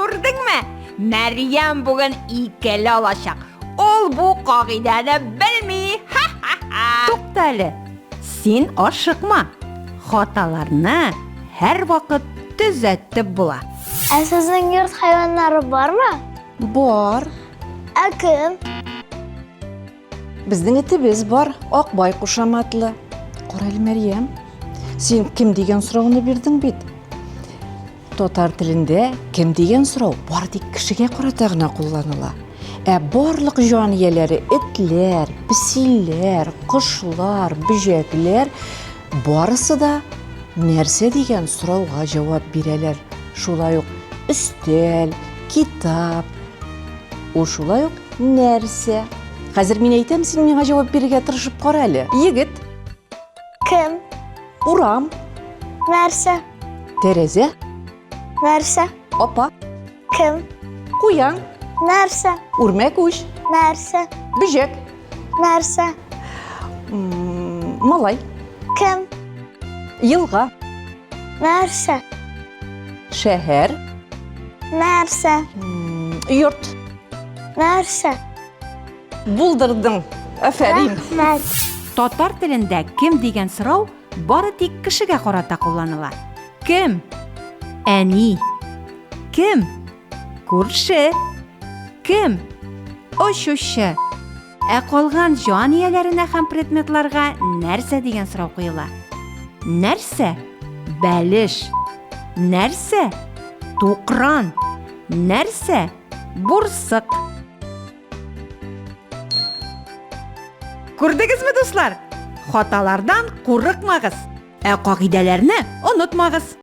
Күрдеңме? Мәрьям бүген икеле алачак. Ул бу кагыйдәне белми. Ха-ха-ха! Тукта әле. Син ашыкма. Хаталарны һәрвакыт төзәтеп була. Ә сезнең йорт хайваннары бармы? Бар. Ә кем? Безнең этебез бар, Акбай кушаматлы. Кара әле, Мәрьям, син кем дигән сорауны бирдең бит. Татар телендә кем дигән сорау бары тик кешегә карата гына кулланыла. Ә барлык җан ияләре этләр, песиләр, кошлар, бөҗәкләр барысы да нәрсә дигән сорауга җавап бирәләр. Шулай ук өстәл, китап, ул шулай ук нәрсә. Хәзер мин әйтәм, син миңа җавап бирергә тырышып кара әле. Егет. Кем? Урам. Нәрсә? Тәрәзә. Нәрсә? Апа. Кем? Куян. Нәрсә? Үрмәкүч. Нәрсә? Бөҗәк. Нәрсә? Малай. Кем? Елга. Нәрсә? Шәһәр. Нәрсә? Йорт. Нәрсә? Булдырдың. Афәрин. Рәхмәт. Татар телендә кем дигән сорау бары тик кешегә карата кулланыла. Кем? Әни. Кем? Күрше. Кем? Очучы. Ә калган җан ияләренә һәм предметларга нәрсә дигән сорау куела. Нәрсә? Бәлеш. Нәрсә? Тукран. Нәрсә? Бурсык. Күрдегезме, дуслар? Хаталардан курыкмагыз, ә кагыйдәләрне онытмагыз.